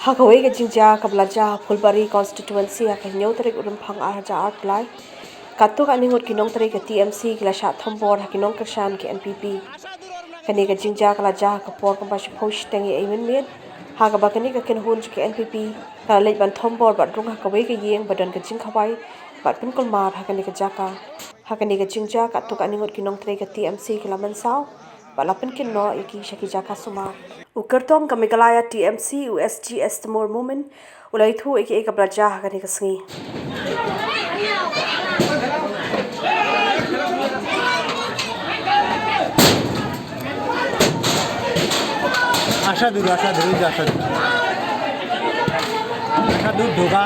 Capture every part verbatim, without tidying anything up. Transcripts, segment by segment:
Ha kawei ka jingjia kaba la jia ha Phulbari constituency ha ka hynñiew tarik u Rymphang ar hajar arphew lai, katto katne ngut ki nongtrei ka T M C ki la shah thombor ha ki nongkyrshan ki N P P. Kane ka jingjia ka la jia ha ka por kumba shiphew shiteng ïa i mynmiet, ha kaba kane ka kynhun jong ki N P P ka la leit ban thombor bad rung ha kawei ka ïing ba don ka jingkhawai bad pynkulmar ha kane ka jaka. Ha kane ka jingjia katto katne ngut ki nongtrei ka T M C ki la mynsaw bad la pynkit noh ïa ki sha ki jaka sumar. U kyrtong ka Meghalaya T M C u S G Estimor Momin u la ïathuh ïa kiei kiba la jia ha kane ka sngi. Asha duru, asha duru, asha duru. Asha duru, dhoga.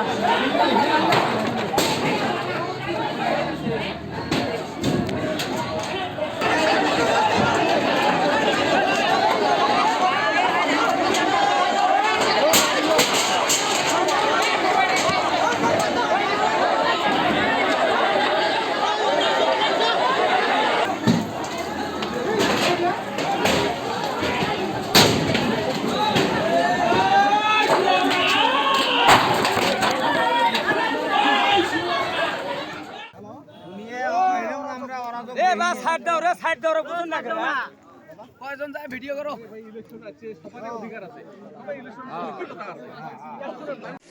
এ, বা সাইড দাও রে, সাইড দাও রে, বুঝুন না কেন? কয়জন যায় ভিডিও করো?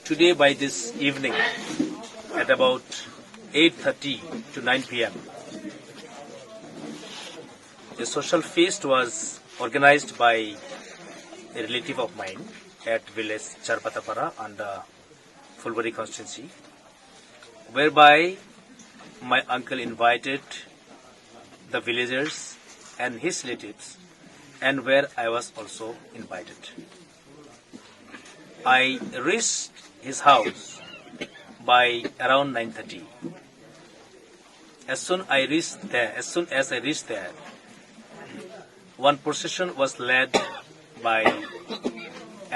Today by this evening at about eight thirty to nine p m, a social feast was organized by a relative of mine at village Charpatapara under Phulbari constituency, whereby my uncle invited the villagers and his relatives, and where I was also invited. I reached his house by around nine thirty. As soon I reached there, as soon as I reached there, one procession was led by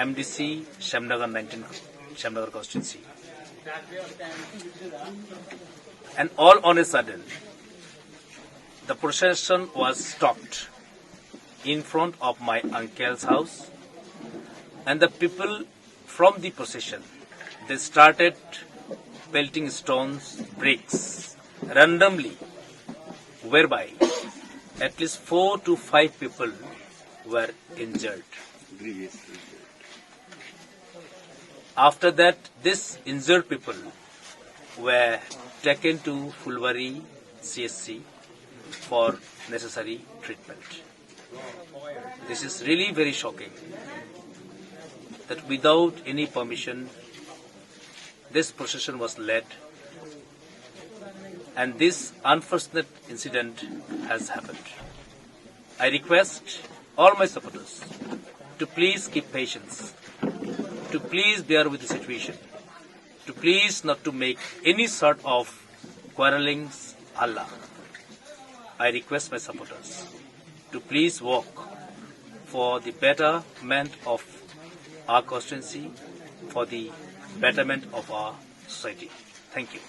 M D C Shyamnagar nineteen, Shyamnagar constituency. And all on a sudden, the procession was stopped in front of my uncle's house, and the people from the procession, they started pelting stones, bricks, randomly, whereby at least four to five people were injured. After that, these injured people were taken to Phulbari C H C for necessary treatment. This is really very shocking that without any permission, this procession was led and this unfortunate incident has happened. I request all my supporters to please keep patience, to please bear with the situation, to please not to make any sort of quarrelings, halla. I request my supporters to please work for the betterment of our constituency, for the betterment of our society. Thank you.